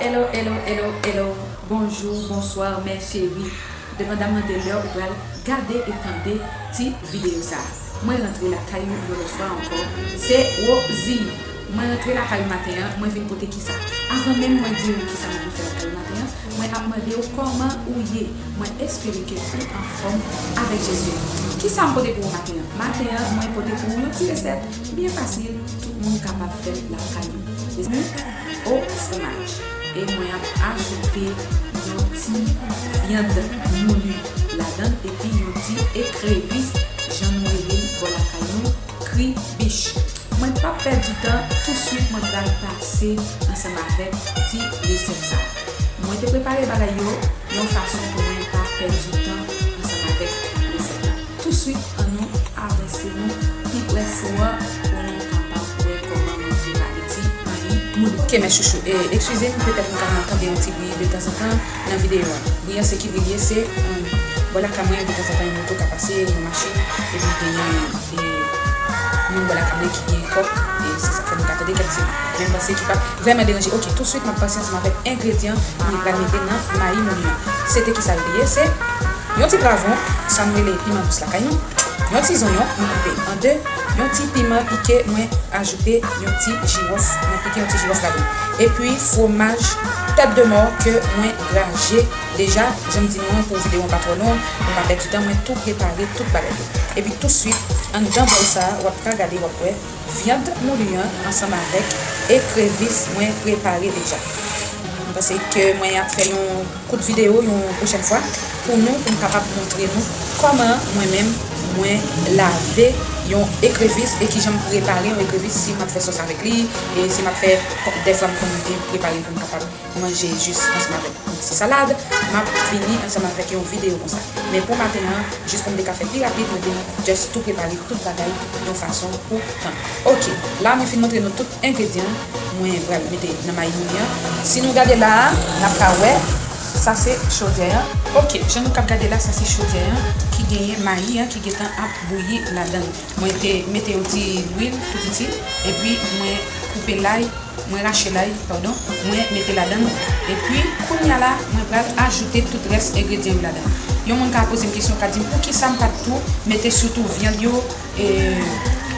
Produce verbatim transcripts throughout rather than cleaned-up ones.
Hello, hello, hello, hello. Bonjou, bonswa, mè cheri. Depandaman de lè ou pral gade e tande ti videyo sa. Mwen rantre lakay ou yon lòt fwa ankò. Se Rosie. Mwen rantre lakay ou maten an, mwen vin pote kisa. Avan menm mwen di ou kisa mwen vin fè lakay ou maten an, mwen ap mande ou kòman ou ye. Mwen espere ke ou anfòm avèk Jezi. Kisa m pote pou ou maten an? Maten an, mwen pote pou ou yon ti resèt byen fasil, tout moun kapab fè l lakay yo. Mezanmi, o fwomaj. E mwen ap ajoute yon ti vyann mouli ladan l epi yon ti ekrevis, jan nou rele l bò lakay nou, kribich. Mwen p ap pèdi tan, touswit mwen pral pase ansanm avèk ti resèt sa. Mwen te prepare bagay yo yon fason pou mwen pa pèdi tan ansanm avèk resèt la. Touswit, annou avanse nou pi prè fou an pou nou kapab wè kòman mwen prepare ti mayi mouli. Ok, mè chouchou, e, eskize m, petèt nou ka tande yon ti bri detanzantan nan videyo a. Bri an se ki bri l ye, se, um, bò lakay mwen detanzantan yon moto ka pase, yon machin, epi genyen, e, moun bò lakay mwen ki gen kòk, e se sa k fè nou ka tande kèk ti bri. Men m panse ki p ap vrèman deranje. Ok, touswit m ap pase ansanm avèk engredyan mwen pral mete nan mayi mouli an. Se te kisa yo te ye? Se yon ti pwavwon, sa nou rele piman dous lakay nou, yon ti zonyon, mwen koupe an de, yon ti piman pike, mwen ajoute yon ti jiwòf, mwen pike yon ti jiwòf ladan l. Epi fwomaj tèt de mò ke mwen graje deja, jan m di nou an, pou videyo an pa twò long, pou m pa pèdi tan, mwen tou prepare tout bagay yo. Epi touswit, anndan bòl sa a, w ap ka gade, w ap wè, vyann mouli an ansanm avèk ekrevis mwen prepare deja. M panse ke mwen ap fè yon kout videyo yon pwochèn fwa pou nou, pou m kapab montre nou kòman mwen menm mwen lave yon ekrevis e kijan m prepare yon ekrevis, si m ap fè sòs avèk li, e si m ap fè, dèfwa m konn prepare l pou m kapab manje jis ansanm avèk yon ti salad, m ap vini ansanm avèk yon videyo konsa. Men pou maten an, jis pou m te ka fè pi rapid, mwen te just tou prepare tout bagay yon fason pou tan. Ok, la mwen fin montre nou tout engredyan mwen pral mete nan mayi mouli an. Si nou gade la a, n ap ka wè, sa se chodyè an. Ok, jan nou k ap gade la, sa se chodyè an ki genyen mayi an ki gentan ap bouyi ladan l. Mwen te mete yon ti lwil tou piti, epi mwen koupe lay, mwen rache lay, padon, mwen mete ladan l. Epi, kounye a la, mwen pral ajoute tout rès engredyan yo ladan l. Yon moun ka poze m kesyon, ka di m, poukisa m pa t tou mete sitou vyann yo, e,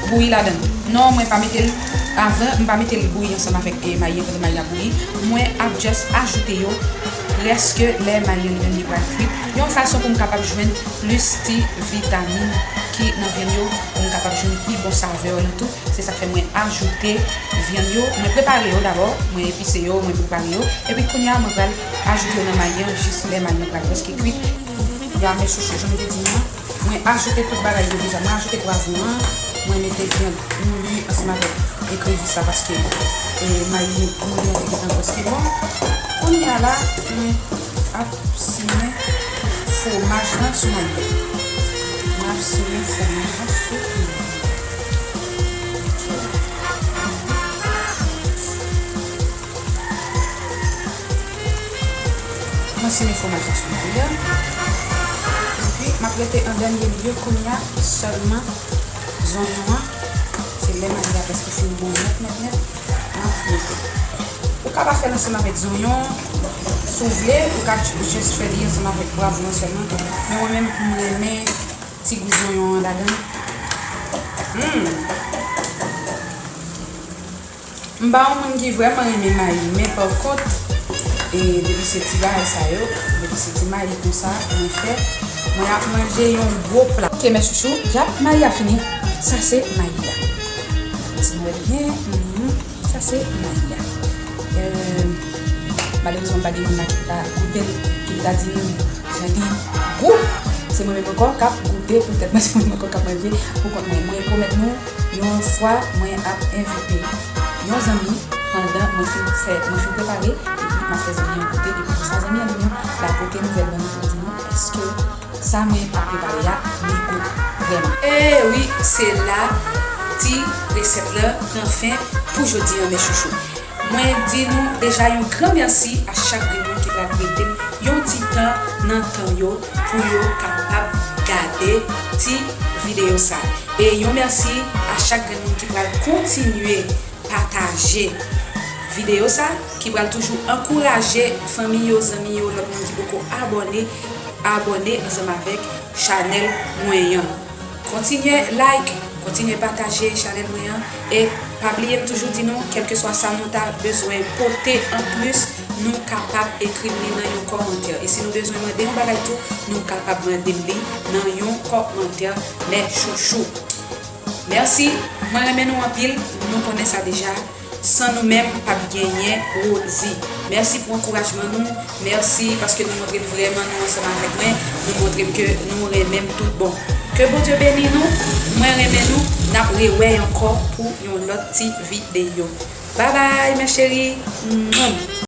bouyi ladan l? Non, mwen pa mete l avan, m pa mete l bouyi ansanm avèk, e, mayi an, pandan mayi a bouyi. Mwen ap just ajoute yo prèske lè mayi an li menm li pral kwit, yon fason pou m kapab jwenn plis ti vitamin ki nan vyann yo, pou m kapab jwenn pi bon savè lan tou. Se sa k fè mwen ajoute vyann yo. Mwen prepare yo dabò, mwen epise yo, mwen prepare yo. Epi kounye a, mwen pral ajoute yo nan mayi an jis lè mayi an pral prèske kwit. Ya, mè chouchou, jan m te di nou an, mwen ajoute tout bagay yo deja. Mwen ajoute pwavwon an, mwen mete vyann mouli ansanm avèk ekrevis la paske, e, mayi mouli an te gentan prèske bon. Kounye a la, mwen ap simen fwomaj lan sou mayi an. Mwen ap simen fwomaj lan sou mayi an. Mwen simen fwomaj lan sou mayi an. Epi, m ap rete an dènye lye kounye a sèlman zonyon an. Se lè mayi a prèske fin bon nèt, nèt, nèt, m ap mete. Ou ka pa fè l ansanm avèk zonyon, si w vle, ou ka just fè li ansanm avèk pwavwon sèlman. Men mwen menm, m renmen ti gou zonyon an ladan l. Hmm. M pa yon moun ki vrèman renmen mayi, men pa kont, e, depi se ti bagay sa yo, depi se ti mayi konsa mwen fè, mwen ap manje yon gwo pla. Ok, mè chouchou, yap, mayi a fini. Sa se mayi a. Ti mwen byen, mhm. Sa se mayi a. Euh, malerezman, pa gen moun la ki ta goute l, ki ta di nou jan li gou. Se mwen menm ankò k ap goute, poutèt mwen se mwen menm ankò k ap manje pou kont mwen. Mwen pwomèt nou, yon fwa mwen ap envite yon zanmi pandan mwen fin fè, mwen fin prepare, epi m ap fè zanmi an goute, epi konsa zanmi an li menm l ap pote nouvèl ban nou pou l di nou èske sa mwen ap prepare a, li gou vrèman. E wi, se la ti resèt lan pran fen pou jodi an, mè chouchou. Mwen di nou deja yon gran mèsi a chak grenn moun ki pral prete m yon ti tan nan tan yo pou yo kapab gade ti videyo sa. E yon mèsi a chak grenn moun ki pral kontinye pataje videyo sa, ki pral toujou ankouraje fanmi yo, zanmi yo, lòt moun ki poko abòne, abòne ansanm avèk chanèl mwen an. Kontinye like, kontinye pataje chanèl mwen an, e pa bliye m toujou di nou, kèlkeswa sa nou ta bezwen pote anplis, nou kapab ekri m li nan yon kòmantè. E si nou bezwen mande yon bagay tou, nou kapab mande m li nan yon kòmantè, mes chouchous. Mèsi, mwen renmen nou anpil, nou konnen sa deja. San nou menm, p ap genyen Rosie. Mèsi pou ankourajman nou. Mèsi paske nou montre m vrèman nou ansanm avèk mwen. Nou montre m ke nou renmen m tout bon. Ke Bondye beni nou. Mwen renmen nou. N ap rewè ankò pou yon lòt ti videyo. Babay, mes chéris. Mwah.